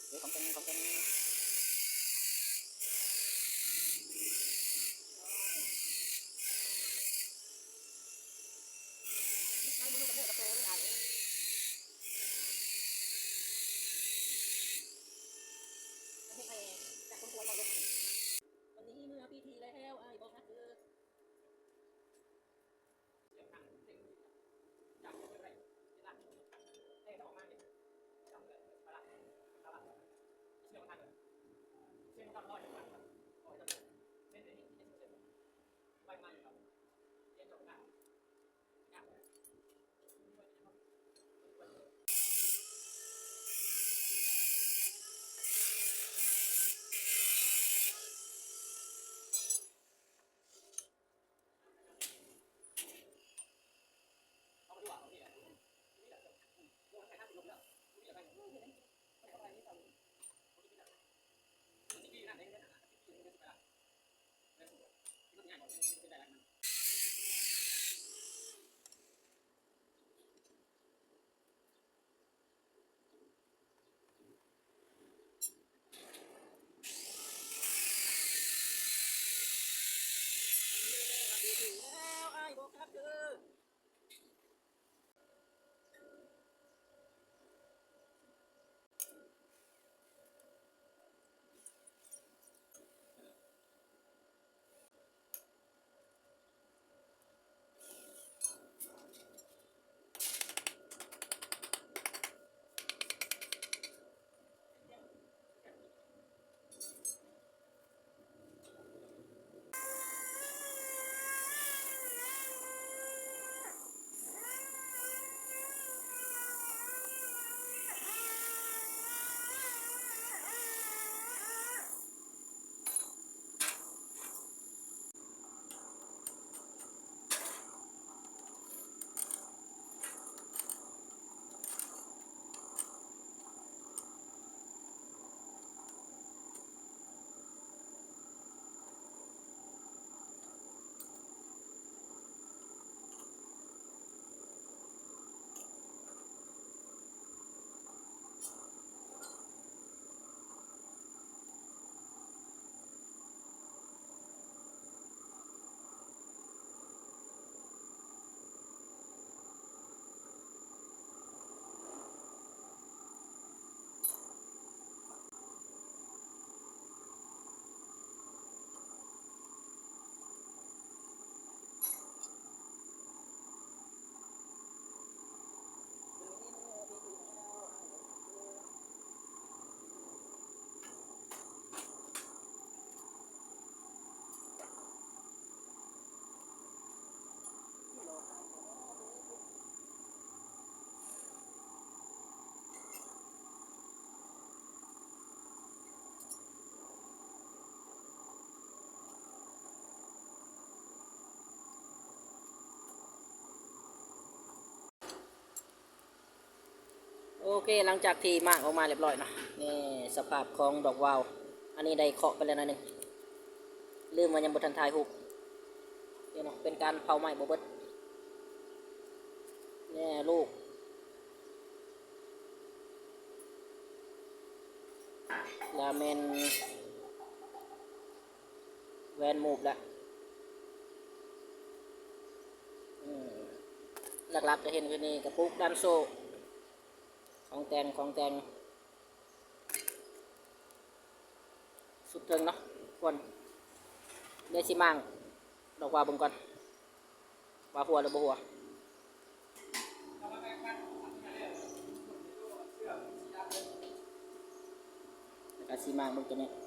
ເອີ ຂອງແຕ່ງ ຂອງແຕ່ງ ມັນບໍ່ຮູ້ກັບເນື້ອກັບໂຕເລີຍອ້າຍເອີຍ. ເຮັດໃຫ້ຈັກຄົນຄວນເວົ້າເດ້. ວັນນີ້ເມື່ອປີທີ່ແລ້ວ ອ້າຍບອກຮັກເດີ. ໂອເຄ ຫຼັງຈາກທີ່ມ້າງອອກມາຮຽບຮ້ອຍເນາະ ນີ້ສະພາບຂອງດອກວາວ ອັນນີ້ໄດ້ເຄາະໄປແລ້ວໜ້ອຍໜຶ່ງ ລືມວ່າຍັງບໍ່ທັນຖ່າຍຮູບ ນີ້ເນາະ ເປັນການເຜົາໄມ້ບໍ່ເບິດ ແນ່ລູກ ລາແມ່ນ ແວ່ນມູບລະ ອືມ ຫຼັກໆກະເຫັນຢູ່ນີ້ ກະປຸກ ດ້ານໂສ້ ຂອງແຕ່ງ ຂອງແຕ່ງ ສຸດເທິງເນາະ ຄວນ ດຽວຊິມ້າງດອກວາວເບິ່ງກ່ອນ ວ່າຮົ່ວຫຼືບໍ່ຮົ່ວ ແລ້ວກະຊິມ້າງເບິ່ງໂຕນີ້.